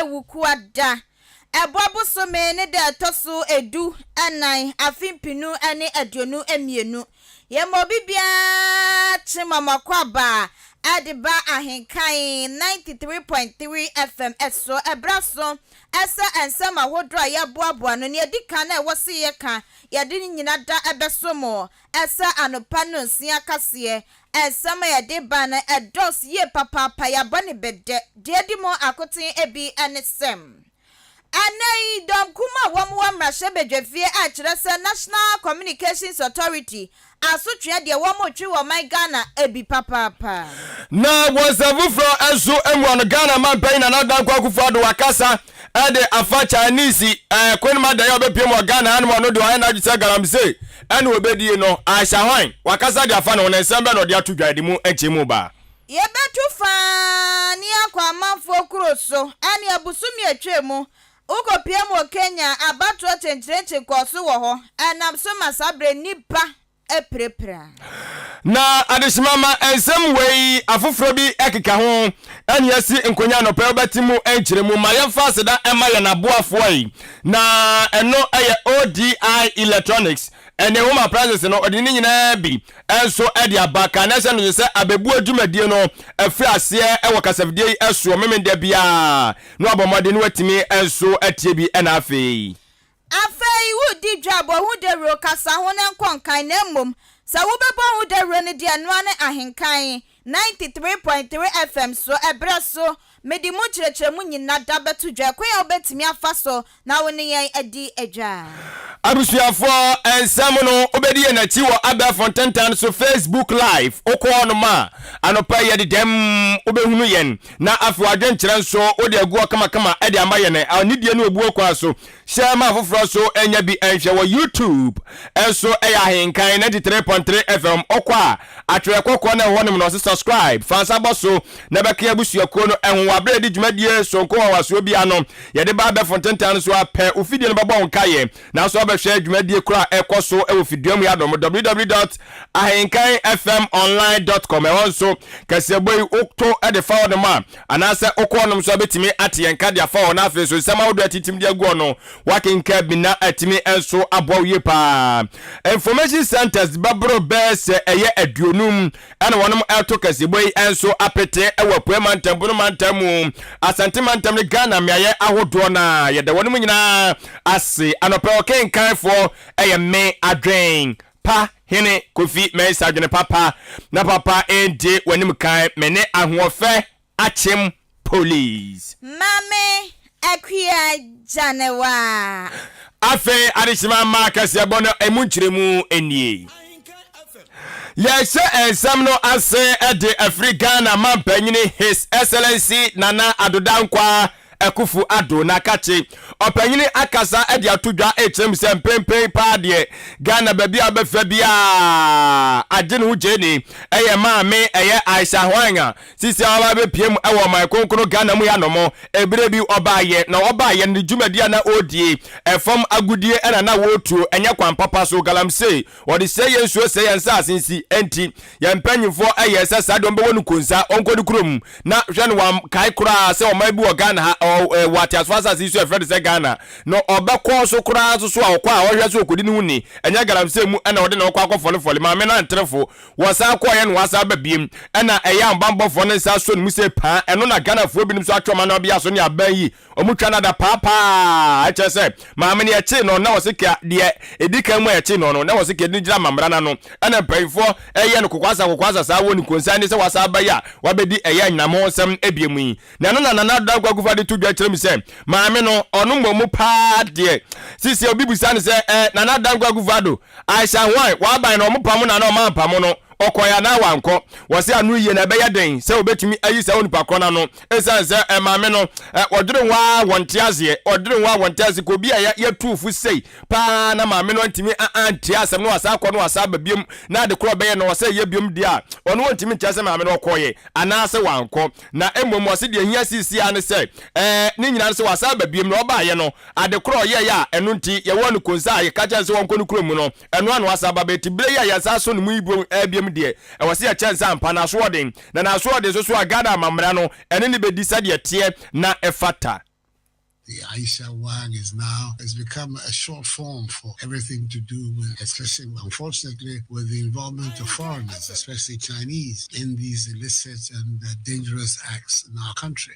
Wukuada, Ɛbɔ bosome ne da ɛtɔ so du nnan, afe mpenu ne 22. Yɛma obi biara kye ma mo akwaaba de ba Ahenkan 93.3 FM so. Ɛberɛ so sɛ nsɛm ahodoɔ a yɛaboaboa ano, nea ɛdi kan a ɛwɔ se yɛka, yɛde ne nyina da bɛso mo sɛ anɔpa nnɔnsia kaseɛ. Nsɛm a yɛde ba no ɛdɔɔso yie papaapa, yɛabɔ no bɛdɛ. Deɛ adi mu akoten bi ne sɛ, ɛnnɛ yi dɔm kumaa a wɔwɔ mmarahyɛbadwafie a kyerɛ sɛ National Communications Authority asotweɛ deɛ wɔretwe wɔ ɔman Ghana bi papaapa. Na wɔ nsɛm foforɔ nso mu no, Ghana manpanyin Nana Dankwa Akufo-Addo akasa de afa Chinese Queen Mother yi a ɔbɛpiem wɔ Ghana hanom ɔno deɛ ɔayɛ n'adwene sɛ galamsey ɛna ɔbɛdie no, Aisha Hwan? Wakasa de afa ne ho na nsɛm bɛn na ɔde ato dwa de mu nkyɛmu ba? Yɛbɛtu faa ne akɔ amanfoɔ kuro so ɛne abosome atwa mu. Wokɔpiem wɔ Kenya a, abatoɔ kyenkyerenkye kɔɔ so wɔ hɔ. Ɛnam so ma saa berɛ nnipa apirapira. Na adehyema ma nsɛm wei afoforɔ bi keka ho ɛne asi nkonya anɔpa yi wobɛte mu nkyerɛmu. Ma yɛmfa aseda mma yɛn aboafoɔ yi, na ɛno yɛ ODI Electronics ɛne Home Appliances no, ɔde ne nyinaa bi nso de aba. Ka na ɛhyɛ no nso sɛ abɛbuo dwumadie no afiri aseɛ wɔ kasafidie yi soɔ Memenda biara na wabɔ mmɔden na watumi nso atie bi ɛna afei. Afei woredi dwa a, bɔ ho dawuro, kasa ho na nkɔ nkan, na mmom sɛ wobɛbɔ ho dawuro no deɛ, ɛno ara ne Ahenkan 93.3 FM so, ɛberɛ so, mede mu nkyerɛkyerɛmu nyina da bɛto dwa, ɛkwan a wobɛtumi afa so na wo ne yɛn adi dwa. Abusuafoɔ, nsɛm no wobɛdi yɛn akyi wɔ abɛɛfo ntentan so, Facebook live, wokɔ hɔnom a, anɔpa yi yɛde dɛm wobɛhunu yɛn, na afei w'adwenkyerɛ nso wode agu hɔ kamakama de ama yɛn, anidie ne obuo kwan so. Hyɛ ma afoforɔ nso nya bi nhwɛ wɔ YouTube nso ɛyɛ Ahenkan 93.3 FM ɔkɔ a atwerɛ kɔkɔɔ na ɛwɔ hɔnom no ɔse subscribe fa nsa bɔ so na bɛka abusuakuo no ɛho wɔ aberɛ yɛde dwumadie sonko nwanwasoɔ bi ano yɛde ba abɛfo ntentan no so a pɛ wo fidie no bɛbɔ wo nkaeɛ nanso abɛhwɛ dwumadie koro a ɛkɔ so wɔ fidua mu yɛadom www.ahenkanfmonline.com ɛhɔ nso kaseɛbɔ yi woto de fa hɔnom a Anaasɛ wokɔ hɔnom nso a wobɛtumi ate yɛn nka de afa hɔ na afei nso nsɛm ahodoɔ a atintim de agu hɔ no woakenkan bi na atumi nso aboa wo yie paa. Information centers bɛboro bɛyɛ sɛ ɛyɛ 50 ɛna wɔnom ɛreto kaseɛbɔ yi nso apete wɔ Apueɛ mantam, Bono mantam mu, Asante mantam ne Ghana mmeaeɛ ahodoɔ no a yɛda wɔnom nyinaa ase. Anɔpa ɔkenkanfoɔ ɛyɛ me Adwen Pa Hene Kofi Mensah dwene papa na papa ndi w'anim kan me ne ahoɔfɛ akyem police. Mame Akua Gyanewa. Afei adehyema mma kaseɛbɔ no emu nkyerɛmu nie. Yɛhyɛ nsɛm no ase de afiri Ghana mampanyini His Excellency Nana Addo Dankwa Akuffo Addo na kakye ɔpanyini akasa de ato dwa rekyerɛ mu sɛ mprempren paa deɛ Ghana baabi a wobɛfa biara agye ne ho gyeene ɛyɛ maame ɛyɛ Aisha Huang a sisi a waba abɛpue mu ɛwɔ ɔman kronkron Ghana mu hanom. Ɛberɛ bi ɔbaayɛ na ɔbaayɛ no ne dwumadie a na ɔredie ɛfam agodie ɛna na wɔretuo ɛnyɛ kwan papa so galamsey wɔde sɛe yɛn nsuo sɛe yɛn nsaase nsi enti yɛn mpanyinfoɔ ɛyɛ sɛ saa deɛ ɔmbɛwɔ no konsa ɔnkɔ ne kurom na hwɛ no wankae koraa sɛ ɔman bi wɔ Ghana ha wɔ ateasefoɔ asase yi so a yɛfrɛ no sɛ Ghana na ɔbɛkɔ so koraa nso so a ɔkɔ a ɔhwɛ sɛ ɔkɔdi ne ho ni ɛnyɛ galamsey mu ɛna ɔde ne ho kɔ akɔfɔlefɔle maame no antrefo wɔsan kɔɔyɛ no wɔasan aba biem ɛna ɛyɛ ahobanbɔfoɔ no nsa asɔ ne mu sɛ paa ɛno na Ghanafoɔ binom nso atwe ɔman no abea so ne aban yi Wɔtwa no ada paapaa, kyerɛ sɛ, maame no yɛkyee no na wɔse kea deɛ ɛdi kan mu a yɛkyee no no na wɔse kea de no gyina amammerɛ no ano, ɛna mpaninfoɔ ɛyɛ no kokoasa kokoasa saa wɔ ne konsan ne sɛ wasan aba yi a wabɛdi ɛyɛ anyinam ho nsɛm biom yi. Na ɛno na Nana Addo Dankwa Akufo de to dwa kyerɛ mu sɛ maame no ɔno mmom paa deɛ sisi obi bisa no sɛ ɛ Nana Addo Dankwa Akufo Addo Aisha Huang w'aban no wɔpamo no anaa wɔampamo no ɔkɔe anaa wankɔ? Wɔse ano yie na ɛbɛyɛ den sɛ wɔbɛtumi ayi saa onipa korɔ no ano Esiane sɛ maame no, wɔdwene ho ara wɔnte aseɛ, wɔdwene ho ara wɔnte aseɛ, kɔ obi a yɛtuu fo sei paa na maame no antumi antie asɛm na wasan akɔ na wasan aba biom na ade korɔ ɔbɛyɛ no ɔsɛ yɛ biom deɛ a, ɔno ɔntumi nkyerɛ sɛ maame no ɔkɔeɛ anaasɛ wankɔ. Na mmom ɔse deɛ ɛhia seesei ara ne sɛ ɛɛ ne nyinaa ne sɛ wasan aba biom na ɔbaeɛ no ade korɔ ɔyɛeɛ a ɛno nti yɛwɔ no konsa a yɛka kyerɛ no sɛ ɔnkɔ ne kurom no ɛno ara na wasan aba bɛti berɛ yi a yɛsan so ne mu yi biom deɛ ɛwɔ sɛ yɛkyɛ nsa ampa na asoɔden Na n'asoɔden nso so a Ghana amammara no ɛne no bɛdi sɛdeɛ ɛteɛ na ɛfata. The Aisha Huang is now has become a short form for everything to do with, especially unfortunately, with the involvement of foreigners, especially Chinese, in these illicit and dangerous acts in our country.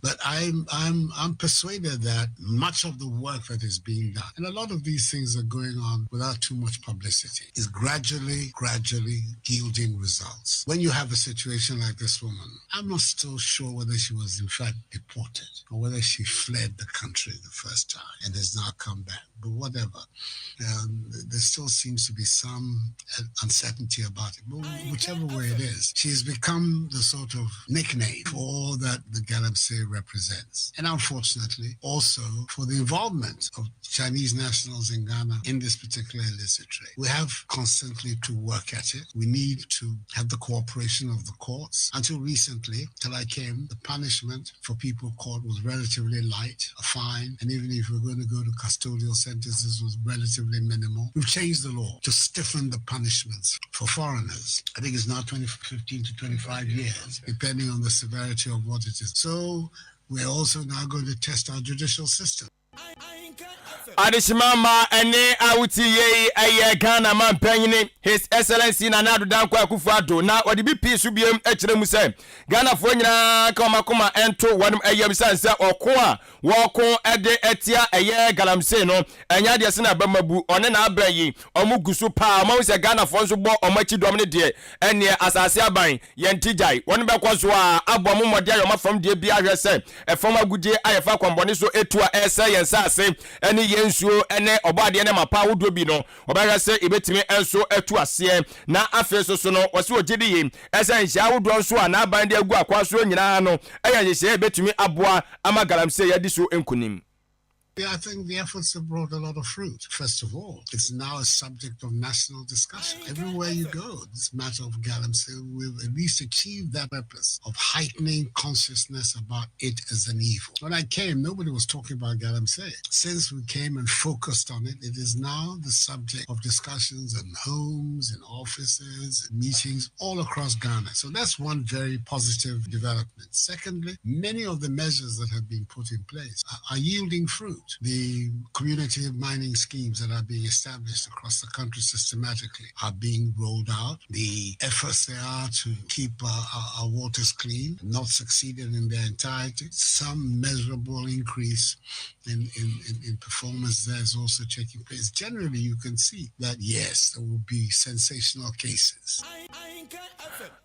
But I'm I'm I'm persuaded that much of the work that is being done, and a lot of these things are going on without too much publicity, is gradually, gradually yielding results. When you have a situation like this woman, I'm not still sure whether she was in fact deported or whether she fled the country the first time and has now come back. But whatever, there still seems to be some uncertainty about it. But whichever way it is, she has become the sort of nickname for all that the Galamsey represents. And unfortunately, also for the involvement of Chinese nationals in Ghana in this particular illicit trade. We have constantly to work at it. We need to have the cooperation of the courts. Until recently, till I came, the punishment for people caught was relatively light, a fine, and even if we're going to go to custodial sentences was relatively minimal. We've changed the law to stiffen the punishments for foreigners. I think it's now 20, 15 to 25 years, depending on the severity of what it is. So we're also now going to test our judicial system. Adehyemama ɛne awoti yei ɛyɛ Ghana mampanyini, His Excellency Nana Addo Dankwa Akufo Addo, na wɔde bi pii so biem akyerɛ mu sɛ Ghanafoɔ nyinaa ka wɔn akoma ɛnto wɔn ɛyam sane sɛ ɔko a wɔko ɛde ɛtia ɛyɛ galamsey no ɛnyɛ adeɛ sɛ na bɛma ɔne n'abɛn yi ɔmo gu so paa. Ɔmo sɛ Ghanafoɔ nso bɔ ɔmo akyi dɔm no deɛ, ɛneɛ asase aban yɛn ti gyae wɔn bɛkɔ so a abɔ ɔmo mmɔde ayɛ ɔmo afam deɛ bi ahwɛ sɛ ɛfam agudie ayɛ fa kwanbɔne so etu a ɛsɛ yɛn nsaase ɛne yɛn nsuo ɛne ɔbɔ adeɛ ne mapa ahodoɔ bi no, ɔbɛhwɛ sɛ ebɛtumi nso atu aseɛ. Na afei so no wɔsi ogye di yie ɛsɛ nhyia ahodoɔ nso a n'aban de agu akwa so nyinaa no ɛyɛ nhyehyɛeɛ ebɛtumi aboa ama galamsey yɛdi so nkunim. Yeah, I think the efforts have brought a lot of fruit. First of all, it's now a subject of national discussion. Everywhere you go, this matter of Galamsey, we've at least achieved that purpose of heightening consciousness about it as an evil. When I came, nobody was talking about Galamsey. Since we came and focused on it, it is now the subject of discussions in homes, in offices, meetings all across Ghana. So that's one very positive development. Secondly, many of the measures that have been put in place are yielding fruit. The community mining schemes that are being established across the country systematically are being rolled out. The efforts there are to keep our waters clean, not succeeded in their entirety. Some measurable increase in performance there is also taking place. Generally, you can see that yes, there will be sensational cases.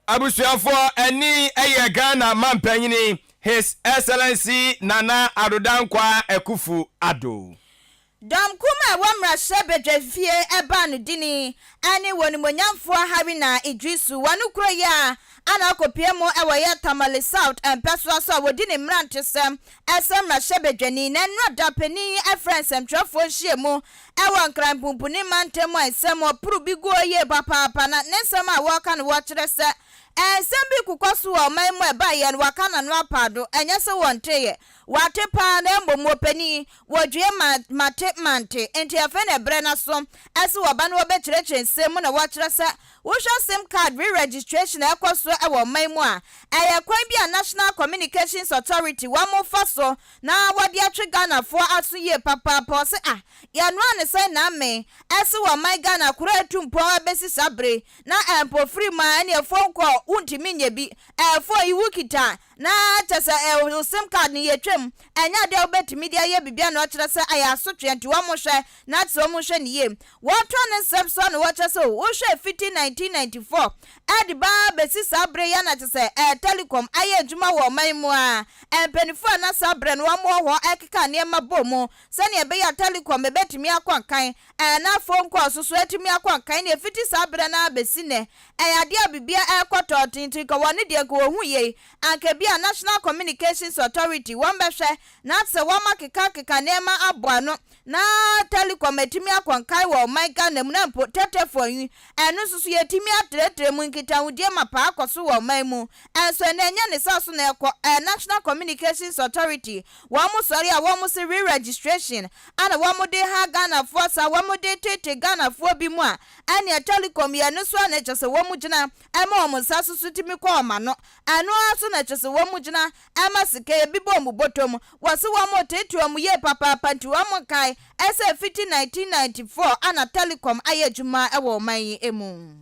Abusuafoɔ, ɛni ɛyɛ Ghana mampanyini, His Excellency Nana Addo Dankwa Akufo Addo. Dɔm kum a ɛwɔ mmarahyɛ badwafie ɛbaa no dini ɛne wɔ nimonyamfoɔ Haruna Iddrisu wɔn kuro yi a ana akɔpie mu ɛwɔ yɛ Tamale South mpɛsoa so a wɔdi ne mmerantesɛm ɛsɛ mmarahyɛ badwani. Na nnura da panin ɛfrɛ nsɛmtwerɛfoɔ nhyia mu ɛwɔ Nkranpumpuni mantam a nsɛm ɔporo bi guo yie papaapa. Na ne nsɛm a wɔreka no wɔkyerɛ sɛ nsɛm bi kokɔ so wɔ ɔman mu ɛba yɛ no waka n'ano apaado. Ɛnyɛ sɛ wɔnteeɛ, wate paa, na mmom wɔpanin wɔdue ma mate mante nti afei na ɛbrɛ no so ɛsɛ wɔba no wɔbɛkyerɛkyerɛ nsɛm mu. Na wɔkyerɛ sɛ wohwɛ SIM card re-registration a ɛkɔ so ɛwɔ ɔman mu a, ɛyɛ kwan bi a National Communications Authority wɔn mo fa so na wɔde atwe Ghanafoɔ aso yie papaapa. Ɔsɛ a yɛnoa ne sɛ naame ɛsɛ wɔ ɔman Ghana koro atu mpɔn abɛsi saa bere na mpofiri mu a ɛne phone call wontumi nyɛ bi ɛfo yi wokita na kyɛ sɛ ɛwɔ SIM card no yɛtwam, ɛnyɛ adeɛ a wobɛtumi de ayɛ biribia. Na ɔkyerɛ sɛ ɛyɛ asotwe nti wɔn hwɛ na te wɔn hwɛ ne yie. Wɔtɔ ne nsɛm so na wɔkyerɛ sɛ wohwɛ fiti 1994 ɛde baa bɛsi saa bere yɛ na kyɛ sɛ telecom ayɛ adwuma wɔ ɔman mu a, mpanimfoɔ a na saa bere no wɔn wɔ hɔ ɛkeka nneɛma bɔ mu sɛnea ɛbɛyɛ a telecom ɛbɛtumi akɔ nkan na phone call so so atumi akɔ nkan na efiti saa bere no abɛsi nɛ, ɛyɛ adeɛ a bibia ɛrekɔ tɔɔtenten ka wɔn ne deɛ nka wɔn ho yie. Anka bi a National Communications Authority wɔn bɛhwɛ na sɛ wɔn akeka nneɛma abɔ ano na telecom atumi akɔ nkan wɔ ɔman Ghana mu, na mpo tɛtɛfoɔ yi ɛno nso so yɛtumi atrɛtrɛ mu nkitahodie ma paa akɔ so wɔ ɔman mu. Ɛnso ɛnɛ ɛnyɛ ne sa so na ɛkɔ National Communications Authority wɔn mo sɔre a wɔn mo se re-registration ana wɔn de ha Ghanafoɔ sa wɔn de tete Ghanafoɔ bi mu a, ɛnea telecom yɛ no so a na kyerɛ sɛ wɔn gyina ɛma wɔn nsa so so tumi kɔ ɔma no ɛno ara so na kyerɛ sɛ wɔn gyina ma sika ebi bɔ wɔn bɔtɔ mu. Wɔse wɔn reteetee wɔn yie papaapa nti wɔn nkae sɛ fiti 1994 a na telecom ayɛ adwuma wɔ ɔman yi mu.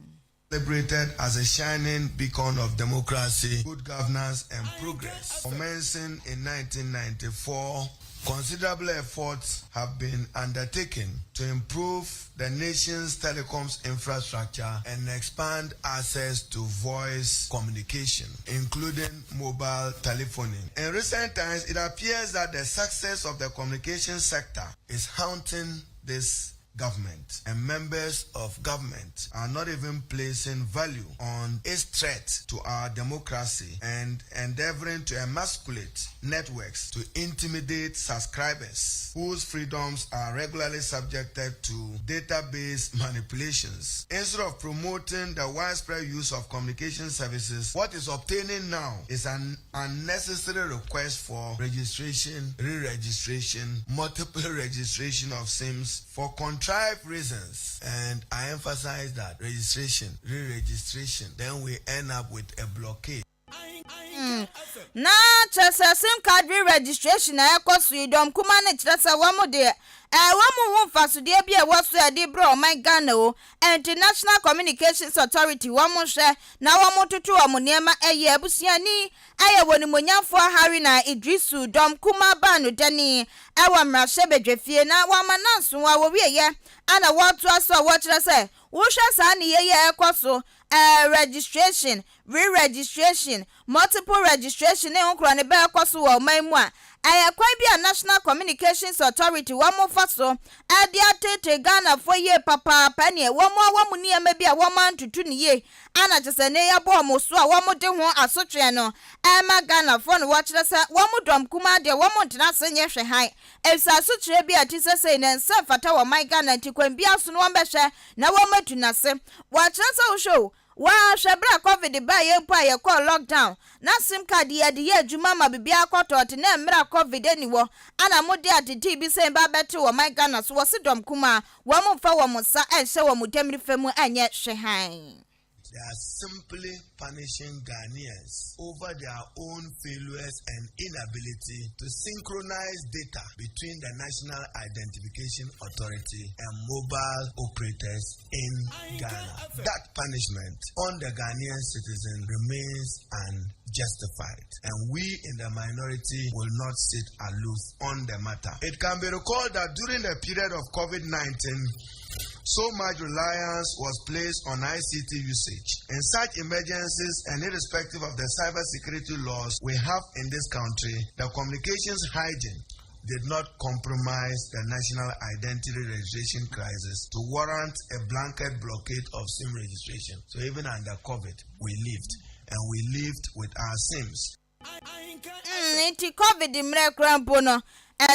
Celebrated as a shining beacon of democracy, good governance and progress. Commencing in 1994, considerable efforts have been undertaken to improve the nation's telecoms infrastructure and expand access to voice communication, including mobile telephony. In recent times, it appears that the success of the communication sector is haunting this government and members of government are not even placing value on its threat to our democracy and endeavoring to emasculate networks to intimidate subscribers whose freedoms are regularly subjected to database manipulations. Instead of promoting the widespread use of communication services, what is obtaining now is an unnecessary request for registration, re-registration, multiple registration of SIMs for contrived reasons. And I emphasize that registration, re-registration, then we end up with a blockade. Na kyerɛ sɛ sim card re-registration a ɛkɔ so yi, dɔm kuma no kyerɛ sɛ wɔn deɛ ɛɛ wɔn ho mfasodeɛ bi a ɛwɔ so a ɛde brɛ ɔman Ghana o. Ɛnti National Communications Authority wɔn hwɛ na wɔn toto wɔn nneɛma ɛyɛ abusuani ɛyɛ wɔ nimonyamfoɔ Haruna Iddrisu dɔm kuma baa no dani ɛwɔ mmarahyɛbadwafie na wɔama nanso a wɔwieɛ ana wɔtoa so a wɔkyerɛ sɛ wohwɛ saa ne yɛyɛ ɛkɔ so registration, re-registration, multiple registration ne nkorɔ ne bɛɛkɔ so wɔ ɔman mu a, ɛyɛ kwan bi a National Communications Authority wɔn fa so ɛde atete Ghanafoɔ yie papaapa. Neɛ wɔn a wɔn nneɛma bi a wɔn antutu ne yie ana kyerɛ sɛ ne yɛbɔ wɔn so a wɔn de ho asotwe no ɛma Ghanafoɔ no, wɔkyerɛ sɛ wɔn dɔm kumaa deɛ, wɔn ntena ase nyɛ hwɛ han efisɛ asotwe bi a ti sɛ sɛ ne nsa mfata wɔ man Ghana, nti kwan bi aso no wɔn bɛhwɛ na wɔn atu n'ase. Wɔkyerɛ sɛ wohwɛ o, wɔahwɛ berɛ a COVID baa yɛn mpo a yɛkɔɔ lockdown na SIM card yɛde yɛ adwuma ma biribiara kɔtɔ te na mmerɛ a COVID ani wɔ ana mode atete bi sɛ ba bɛte wɔ man Ghana so. Wɔse dɔm kumaa wɔn mfa wɔn nsa ɛnhyɛ wɔn dɛmiri fam ɛnyɛ hwɛ han. They are simply punishing Ghanaians over their own failures and inability to synchronize data between the National Identification Authority and mobile operators in Ghana. That punishment on the Ghanaian citizen remains unjustified, and we in the minority will not sit aloof on the matter. It can be recalled that during the period of COVID 19, so much reliance was placed on ICT usage. In such emergencies and irrespective of the cybersecurity laws we have in this country, the communications hygiene did not compromise the national identity registration crisis to warrant a blanket blockade of SIM registration. So even under COVID, we lived, and we lived with our SIMs. Nti COVID mmerɛ kora mpo no,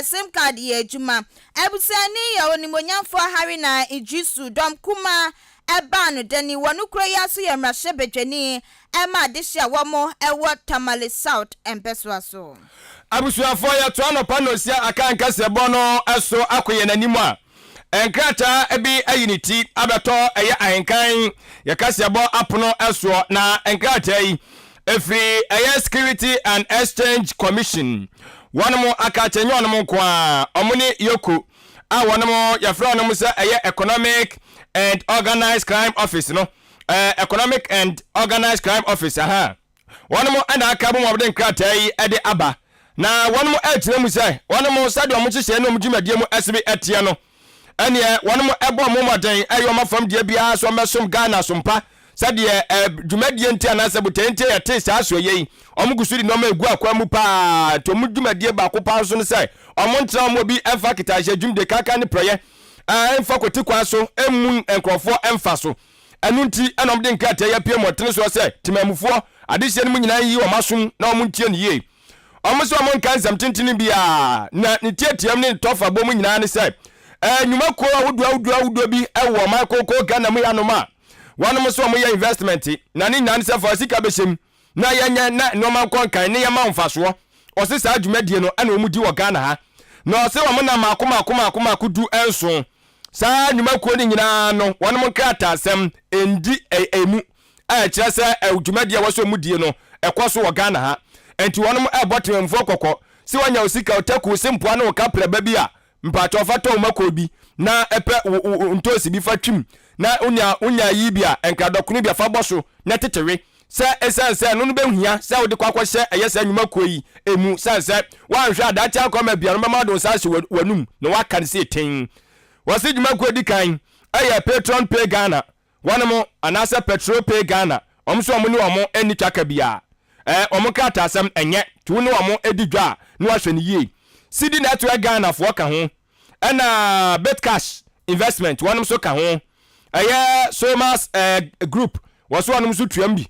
sim card yɛ adwuma. Abusuani yɛ onimonyamfoɔ Haruna Iddrisu dɔm kuma ɛbaa no dani wɔn kuro yi aso yɛ mmarahyɛbadwani ɛma adehye a wɔn ɛwɔ Tamale South mpɛsoa so. Abusuafoɔ, yɛtoa anɔpa na osia aka nkasɛbɔ no so akɔ yɛn anim a, nkrataa bi ayi ne ti abɛtɔ ɛyɛ ahenkan yɛkaseɛbɔ apono soɔ, na nkrataa yi ɛfiri ɛyɛ Security and Exchange Commission. Wɔnom aka kyɛ nyɛ ɔnom nko a ɔmo ne EOCO a wɔnom yɛfrɛ ɔnom sɛ ɛyɛ Economic and Organized Crime Office no, Economic and Organized Crime Office aha, wɔnom ɛna aka bɔ mu wɔde nkrataa yi ɛde aba, na wɔnom ɛkyerɛ mu sɛ wɔnom sɛdeɛ ɔmo hyehyɛ ne ɔmo dwumadie mu ɛsebe ɛteɛ no, ɛneɛ wɔnom ɛbɔ ɔmo mmɔden ɛyɛ ɔmo afam deɛ biara so ɔmbɛsom Ghana sompa sɛdeɛ dwumadie nti anaasɛ botae nti yɛte saa so yɛ yi. Ɔmo gu so de nneɛma egu akwan mu paa, nti ɔmo dwumadie baako paa nso no sɛ ɔmo ntena ɔmo obi ɛmfa ketahyɛ dwumde kaka ne prɛyɛ ɛmfa kɔti kwan so ɛmu nkurɔfoɔ ɛmfa so. Ɛno nti ɛna ɔmo de nkrataa yi apue mmɔntene soɔ sɛ temamufoɔ adehyɛ no mu nyinaa yi wɔn asom na ɔmo ntie no yie. Ɔmo sɛ ɔmo nka nsɛm tentene biara na ne tiatiam ne ne tɔfa bɔ mu nyinaa ne sɛ nnwumakuo ahodoɔ ahodoɔ ahodoɔ bi ɛwɔ ɔman koko Ghana mu yanom a wɔnom nso ɔmo yɛ investment, na ne nyinaa ne sɛ fa sika bɛhyɛ mu na yɛnyɛ na nneɛma nkɔ nkan ne yɛma mfasoɔ. Ɔse saa dwumadie no ɛna ɔmo di wɔ Ghana ha, na ɔse wɔn nam maako maako maako maako 17. Saa nnwumakuo no nyinaa no, wɔnom nkrataasɛm ndi emu a ɛkyerɛ sɛ dwumadie a wɔsɛ ɔmo die no ɛkɔ so wɔ Ghana ha. Enti wɔnom ɛrebɔ temanmufoɔ kɔkɔ se wanya wo sika, wo taku, wo sempoa ne wo kaprɛ ba bi a, mpakyɛw fa tɔ wo mako bi na pɛ wo wo ntoosi bi fa twim na wonya wonya yi bi a, nkradɔkono bi a fa bɔ so na tete we. Sɛ esiane sɛ ɛno no bɛhia sɛ wode kɔ akɔhyɛ ɛyɛ saa nnwuma kuo yi mu, sane sɛ woanhwɛ a daakye ankɔma biara no bɛma wode wo nsa ahyɛ w'anum na woaka no sei ten. Wɔse dwuma kuo di kan ɛyɛ Patron Pay Ghana wɔnom anaasɛ Petrol Pay Ghana wɔn nso wɔn ne wɔn nni twaka biara. Ɛɛ wɔn nkrataasɛm ɛnyɛ nti wo ne wɔn di dwa a na woahwɛ no yie. Cedi Network Ghana foɔ ka ho ɛna Bitcash Investment wɔnom nso ka ho. Ɛyɛ Somas ɛɛ Group wɔn nso wɔnom nso tuam bi.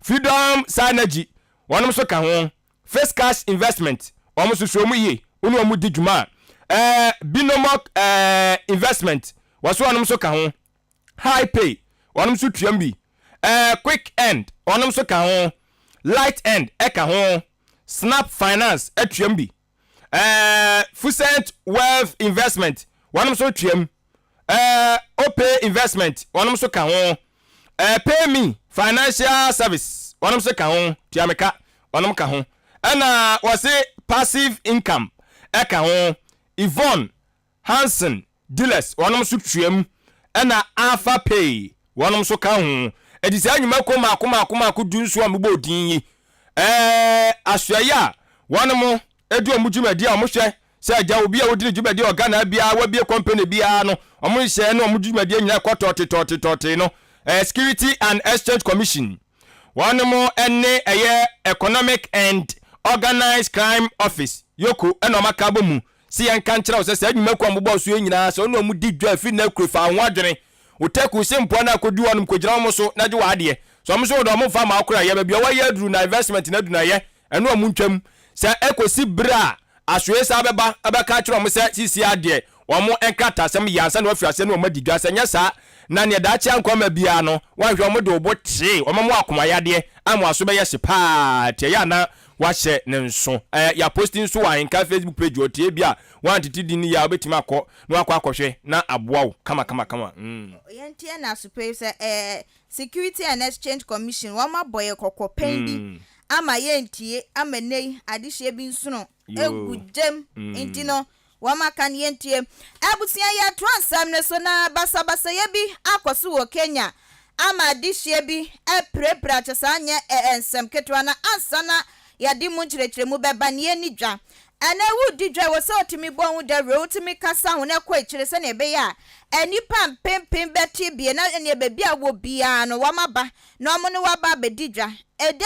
Freedom Synergy wɔnom nso ka ho. Face Cash Investment wɔn nso so wɔn yie wo ne wɔn di dwuma a. Ɛɛ Binomok ɛɛ Investment wɔn nso wɔnom nso ka ho. High Pay wɔnom nso tuam bi. Ɛɛ Quick End wɔnom nso ka ho. Light End ɛka ho. Snap Finance atuam bi. Ɛɛ Fusent Wealth Investment wɔnom nso tuam. Ɛɛ Opay Investment wɔnom nso ka ho. Ɛɛ PayMe Financial Service wɔnom nso ka ho. Tuameka wɔnom ka ho. Ɛna wɔse Passive Income ɛka ho. Yvonne Hansen Dealers wɔnom nso tuam ɛna Alpha Pay wɔnom nso ka ho. Enti saa nnwumakuo mmaako mmaako mmaako dunson a mebɔɔ din yi, ɛɛ asoɛeɛ a wɔnom di wɔn dwumadie a wɔhwɛ sɛ agya obi a ɔdi ne dwumadie wɔ Ghana biara wabue company biara no wɔn nhyehyɛeɛ ne wɔn dwumadie nyinaa kɔ tɔɔte tɔɔte tɔɔte no, ɛɛ Security and Exchange Commission wɔnom ne ɛyɛ Economic and Organized Crime Office, YOCO, ɛna wɔn aka abɔ mu Se yɛnka nkyerɛ wo sɛ saa nnwumakuo a mobɔɔ so yi nyinaa, sɛ wo ne wɔn di dwa firi nnɛ kure, fa wo ho adwene. Wo taku se mpoa no a kɔdu hɔnom, kɔgyina wɔn so na gye w'adeɛ. Sɛ wɔn nso wo de wɔn mfa mma wo koraa, yɛ baabi a wɔayɛ aduru na investment no aduru na yɛ ɛno a wɔntwam. Sɛ ɛkɔsi berɛ a asoɛe san bɛba bɛka akyerɛ wɔn sɛ seesei ara deɛ wɔn nkrataasɛm yɛ ansa na wɔafiri aseɛ ne wɔn adi dwa. Sɛ ɛnyɛ saa na neɛ daakye ankɔ amma biara no, woanhwɛ wɔn de wo bo kyee wɔn ama wo akomayadeɛ ama w'aso bɛyɛ hye paa. Nti ɛyɛ a na Wahyɛ ne nso. Ɛɛ yɛaposti nso wɔ Ahenkan Facebook page hɔ, nti ebia woantete din no yie a, wobɛtumi akɔ na woakɔ akɔhwɛ na aboa wo kamakamakama. Mm. Yɛnteɛ no aso pɛi sɛ ɛɛ Security and Exchange Commission wɔn abɔ yɛ kɔkɔ pɛn bi ama yɛntie ama nnɛ yi adehyeɛ bi nsono egu gyam nti no Wɔn aka no yɛntie. Abusua yi atoa nsɛm no so na basabasayɛ bi akɔ so wɔ Kenya ama adehyeɛ bi apirapira kyɛ saa nyɛ nsɛm ketewa na ansa na yɛde mu nkyerɛkyerɛmu bɛba no yɛnni dwa. Ɛnɛ woredi dwa ɛwɔ sɛ wotumi bɔ ho dawuro, wotumi kasa ho na ɛkɔ akyire sɛdeɛ ɛbɛyɛ a nnipa mpempem bɛte bie na ɛneɛ baabi a wɔ biara no wɔn aba na wɔn ne wo aba abɛdi dwa. Ɛdɛ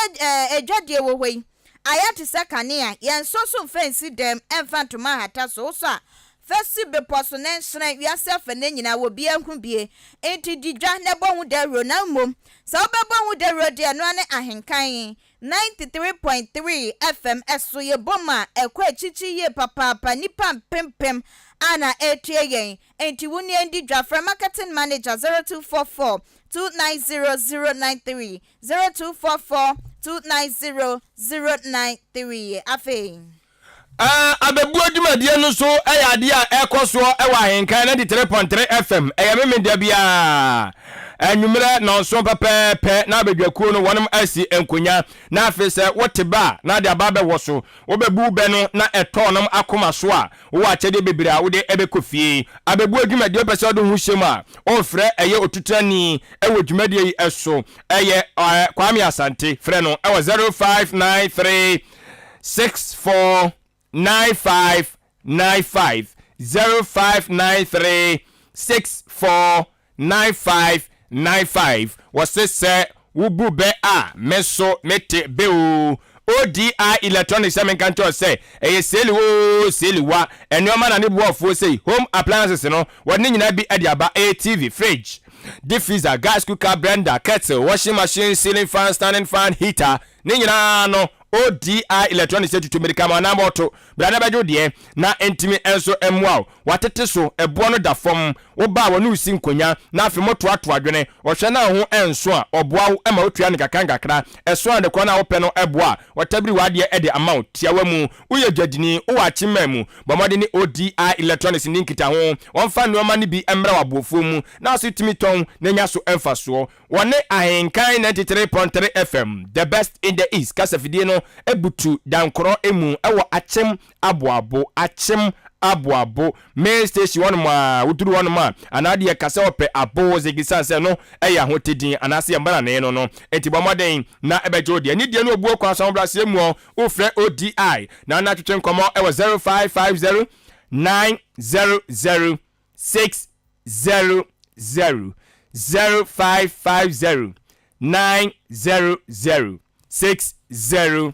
ɛdwadie wɔ hɔ yi Ayɛ te sɛ kanea, yɛnsɔ so mfa nsi dɛm, ɛmfa ntoma nhata so, wosɔ a, fa si bepɔ so na ɛnhyerɛn, wiase afanan nyinaa obiara nhu bie. Enti di dwa na bɔ ho dawuro, na mmom sɛ wobɛbɔ ho dawuro deɛ, ɛno ara ne Ahenkan 93.3 FM so, yɛbɔ mu a, ɛkɔ akyirikyiri yie papaapa, nnipa mpempem a na ɛretie yɛn. Enti wo nua ndi dwa, frɛ Marketing Manager 0244 290 093. 0244 290 093 Afei. Abɛbuo dwumadie no nso yɛ adeɛ a ɛrekɔ soɔ wɔ Ahenkan 93.3 FM. Ɛyɛ Memenda biara anwummerɛ nnɔnson pɛpɛɛpɛ na abadwakuo no wɔnom asi nkonya. Na afei sɛ wote bɛ a na ade aba abɛwɔ so. Wobɛbu bɛ no na ɛtɔ wɔnom akoma so a, wowɔ akyɛdeɛ bebree a wode bɛkɔ fie. Abɛbuo dwumadie wopɛ sɛ wode wo ho hyɛ mu a, wofrɛ ɛyɛ otutenani wɔ dwumadie yi so. Ɛyɛ Kwame Asante. Frɛ no wɔ 0593 64 95 95, 0593 64 95 95. Wɔse sɛ wobu bɛ a, me nso mete bɛ oo. ODI Electronics sɛ menka nkyerɛ wo sɛ ɛyɛ seeli oo seeli wa, nnoɔma na ne boɔfoɔ sei, home appliances no wɔde ne nyinaa bi de aba, ɛyɛ TV, fridge, deep freezer, gas cooker, blender, kettle, washing machine, ceiling fan, standing fan, heater, ne nyinaa no ODI Electronics atutu mmirika ma ɔnam ɔto, bra na bɛgye wo deɛ na ɛntumi nso mmoa wo, watete so, ɛboɔ no da fam. Woba a, wɔne wo si nkonya, na afei motoatoa adwene. Ɔhwɛ na wo ho nso a, ɔboa wo ma wotua no nkakrankakra. Ɛso a adekorɔ no a wopɛ no boa a, ɔtabiri w'adeɛ de ama wo. Tiawa mu, woyɛ dwadini, wowɔ Akyemman mu, bɔ mmɔden ne ODI Electronics nni nkitaho. Wɔmfa nnoɔma no bi mmrɛ wo aboɔfuo mu, na wo nso tumi tɔn na nya so mfasoɔ. Wɔne Ahenkan 93.3 FM, The Best in the East kasafidie no butu dankorɔ mu wɔ Akyem Aboabo, Akyem Aboabo main station hɔnom a, woduru hɔnom a, anaa deɛ ka sɛ ɔpɛ Aboze esiane sɛ ɛno yɛ ahotɛ din anaasɛ yɛn mmarane no no nti bɔ mmɔden na bɛgye wo deɛ. Anidie ne obuo kwan so ahobrɛaseɛ muɔ, wofrɛ ODI na na twetwe nkɔmmɔ wɔ 0550 900 600 0550 900 600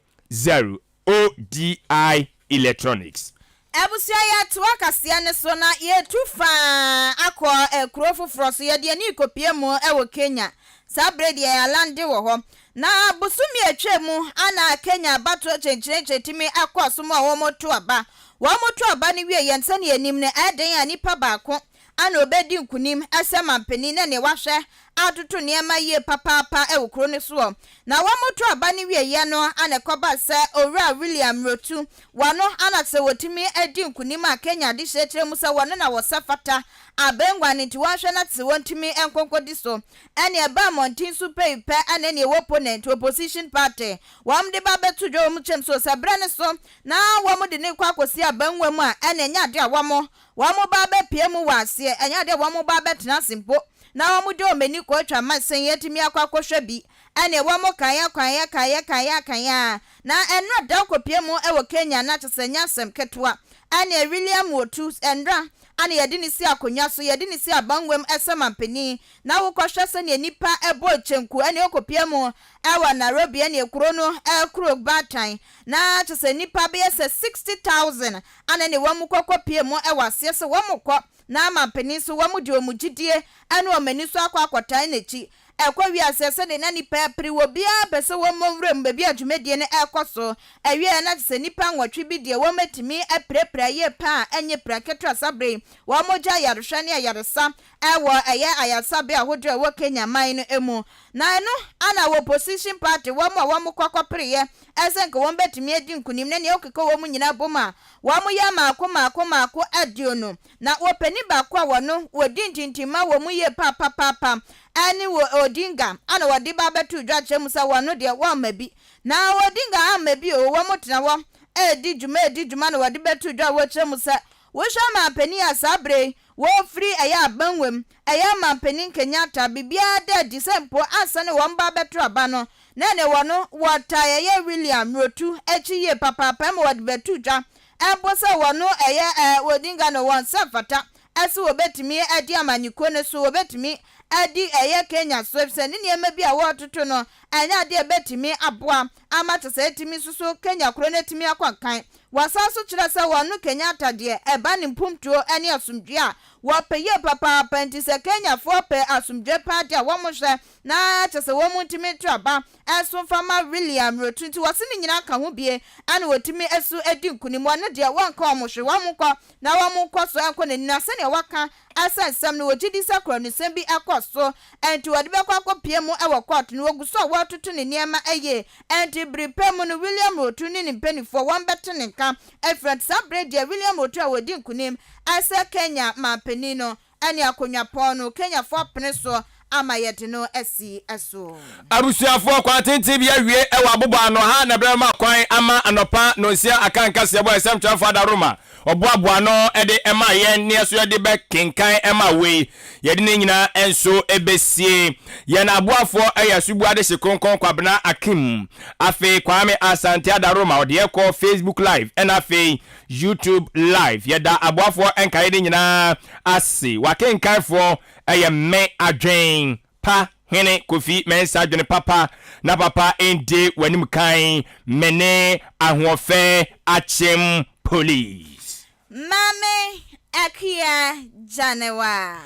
ODI Electronics. Abusua yɛtoa kaseɛ no so na yɛtu faa akɔ kuro foforɔ so, yɛde ani rekɔpue mu wɔ Kenya. Saa berɛ deɛ yɛalande wɔ hɔ. Na bosome a ɛtwaa mu na Kenya abatoɔ kyenkyerenkye tumi kɔɔ so ma wɔto aba. Wɔto aba no wieeɛ no, sɛdeɛ yɛnim no, ɛyɛ den a nipa baako na ɔbɛdi nkunim sɛ mampanin na nea wahwɛ atoto nneɛma yie papaapa wɔ kuro no soɔ. Na wɔto aba no wieeɛ no na ɛkɔbaa sɛ Owura William Ruto, wɔno na sɛ wɔtumi di nkunim a Kenya adehyeɛ kyerɛ mu sɛ wɔno na wɔsɛ fata abangua no nti wɔnhwɛ na sɛ wɔntumi nkonkɔdi so. Ɛnea ɛba mmɔnten so pɛi pɛ ɛne nea ɛwɔ opponent, opposition party, wɔn de ba bɛto dwa wɔn kyɛm so sɛ berɛ no so na wɔn de no rekɔ akɔsi abangua mu a ɛnea ɛnyɛ adeɛ a wɔn wɔn ba abɛpue mu wɔ aseɛ, ɛnyɛ adeɛ a wɔn ba abɛtena ase mpo na wɔn de wɔn ani kɔtwa masen atumi akɔ akɔhwɛ bi, ɛnea wɔn kaeɛ kaeɛ kaeɛ kaeɛ akaeɛ ara na ɛnora da wokɔpue mu wɔ Kenya na kyesɛ ɛnyɛ asɛm ketewa, ɛnea William Otu ɛnora ana yɛde no si akonnwa so, yɛde no si abangua mu sɛ mampanin, na wokɔhwɛ sɛnea nnipa bɔ kyenku ɛnea wokɔpue mu wɔ Nairobi ɛnea kuro no kuro baatan na kyesɛ nnipa bɛyɛ sɛ 60,000 Ana ne wɔn kɔ kɔ pie mu wɔ aseɛ sɛ wɔn kɔ na ama mpanin so wɔn de wɔn gyidie ne wɔn ani so akɔ akɔtae n'akyi ɛkɔ wiaseɛ sɛdeɛ na nnipa repere wɔ biara pɛ sɛ wɔn mmɔ nwura mu baabi a dwumadie no ɛrekɔ so awieɛ na kyesɛ nnipa nwɔtwe bi deɛ wɔn atumi apirapira yie paa a ɛnyɛ pira ketewa saa berɛ yi wɔn gya ayarehwɛ ne ayaresa ɛwɔ ɛyɛ ayaresabea ahodoɔ a ɛwɔ Kenya man no mu na ɛno ana wɔ opposition party wɔn a wɔn kɔ kɔpereɛ Ɛsɛ nka wɔn bɛtumi adi nkunim na nea ɔkeka wɔn nyinaa bom a wɔn yɛ mmaako mmaako mmaako aduonu. Na wɔ panin baako a wɔno wɔdi ntintimma wɔ mu yie papapaapa ɛne wɔ Odinga a na wɔde ba abɛto dwa kyerɛ mu sɛ wɔno deɛ wɔmma bi. Na Odinga amma bi oo wɔn tena hɔ ɛredi dwuma ɛredi dwuma na wɔde bɛto dwa a wɔkyerɛ mu sɛ wohwɛ amanpanin a saa berɛ yi wɔfiri ɛyɛ abanwam ɛyɛ amanpanin Kenyatta biribiara da adi sɛ mpo ansa na wɔn ba abɛto aba no Na ɛne wɔ no wɔtaa ɛyɛ William Rotu akyi yie papaapa ma wɔde bɛto dwa mpo sɛ wɔ no ɛyɛ ɛɛ Odinga no wɔn nsa mfata ɛse wɔbɛtumi adi amanyɔkuo no so wɔbɛtumi adi ɛyɛ Kenya so efisɛ ne nneɛma bi a wɔretoto no ɛnyɛ adeɛ a ɛbɛtumi aboa ama kyɛ sɛ ɛtumi nso so Kenya kuro no atumi akɔ nkan. Wɔsan nso kyerɛ sɛ wɔn no Kenyatta deɛ ɛba ne mpomtuo ne asomdwoeɛ a wɔpɛ yie papaapa nti sɛ Kenyafoɔ pɛ asomdwoeɛ paa deɛ a wɔnhwɛ na kyɛ sɛ wɔn ntumi nto aba nso mfa mma William Ruto nti wɔse ne nyinaa ka ho bie ɛna wɔtumi nso di nkunim wɔno deɛ wɔnka wɔn hwee wɔn nkɔ na wɔn nkɔ so nkɔ n'anim na sɛdeɛ waka sɛ nsɛm no wɔgye di sɛ korɔnosɛm bi kɔ so nti wɔde bɛkɔ akɔ pie mu wɔ court no wɔgu so a wɔretoto ne nneɛma yie nti bere pɛ mu no William Ruto ne ne mpaninfoɔ wɔn bɛte ne nka afiri nti saa bere deɛ William Ruto a wɔdi nkunim sɛ Kenya manpanin no Ɛne akonnwa pɔn no, Kenyafo apene so ama yɛde no asi so. Abusuafoɔ, kwan tenten bi awie wɔ aboboano ha na berɛ bɛma kwan ama anɔpa nonsia aka nkaseɛbɔ a ɛsɛmtwerɛfoɔ adaworoma ɔboaboa ano de ma yɛn ne yɛso yɛde bɛkenkan ma wei. Yɛde ne nyinaa nso bɛsie. Yɛn aboafoɔ yɛ Asubu Adehye Kronkron Kwabena Akim, afei Kwame Asante Adaworoma ɔde yɛn kɔ Facebook Live ɛna afei YouTube live. Yɛda aboafoɔ nkaeɛ no nyinaa ase. W'akenkanfoɔ yɛ me Adwen pa Hene Kofi Mensah Adwene papa na papa ndi w'anim kan Me ne Ahoɔfɛ Akyem Police. Maame Akua Gyanewa.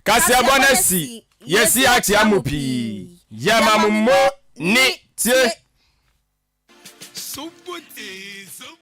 Kaseɛbɔ no asi, yɛasi akyea mo pii, yɛma mo mo ne tie.